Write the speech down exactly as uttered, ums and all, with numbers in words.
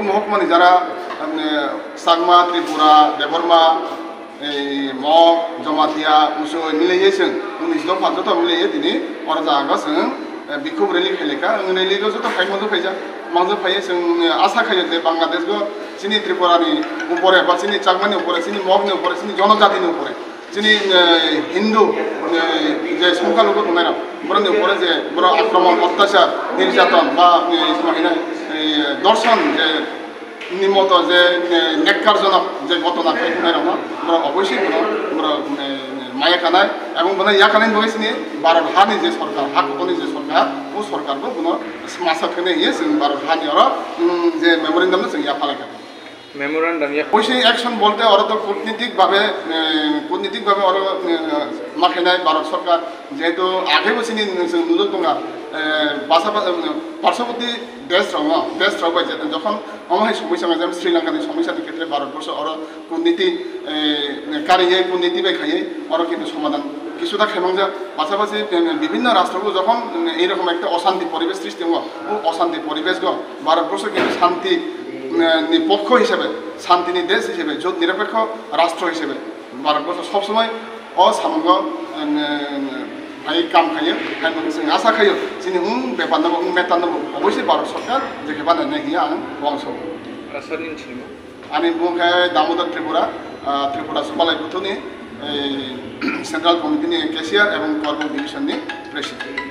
Mohokmani jara, em, Chakma, Tripura, Debbarma, ei, Mok, Jamatia, Usoi, milaiye chwng, unis dopha joto milaiye tini oro jaga chwng, eh, bikhub rally khailekha. Ang rally o joto phai manjak phaijak, manjak phaiye chwng, eh, asa khaio je Bangladesh go chini Tripura ni upore ba chini Chakma ni upore, chini Mok ni upore, chini jonojati ni upore, chini, eh, Hindu, eh, je songkhalugo tongnai rok, borok ni upore je borok akromon, ottachar, nirjaton ba, eh, tamo hinai, eh, dorshon je ni moto je, eh, nekkarjonok je gotona khai tongnai rokno borok oboisoi bono borok, eh, maya kanai, ebong bono yakanai bagwi chini Bharat hani je sorkar, ha kokoni je sorkar, o sorkar bo bono masa khenai hiye chwng Bharat hani oro, mm, je memorandum no chwng yaphalai kha. Memorandum ya. Oisoi action bolte oro to kutnitik bhabe, eh, kutnitik bhabe oro, eh, ma khainai Bharat sorkar, jehetu age bo chini chwng nujak tonga, eh, basa ba, eh, parshaboti desh rok no, desh rok bai je jokhon omo hai somosya wngjak, Sri Lanka ni somosya ni khetre Bharat borsho oro kutniti, eh, kariye kutniti bai khaiye oro kintu somadan kisu da khaimangjak. Pasapasi, eh, bibhinno rastro bo jokhon, eh, ei rokom ekta oshanti poribesh srishti wngo, o oshanti poribesh go Bharat borsho kintu shanti, eh, ni pokkho hisabe, shanti ni desh hisabe, jot nirapekho rastro hisabe Bharat borsho sob somoi o samungo, eh, hai kam khaio, hai mung chwng asa khaio, chini wng bepar no bo, wng metar no bo, oboisoi Bharat sorkar je khe banai nai hiya ang wangso. Aswk ni sinimo. Ani bung khe Damodar Tripura, ah, Tripura Subalai Buthu ni, eh, Central Committee ni cashier ebong Korbuk Division ni President.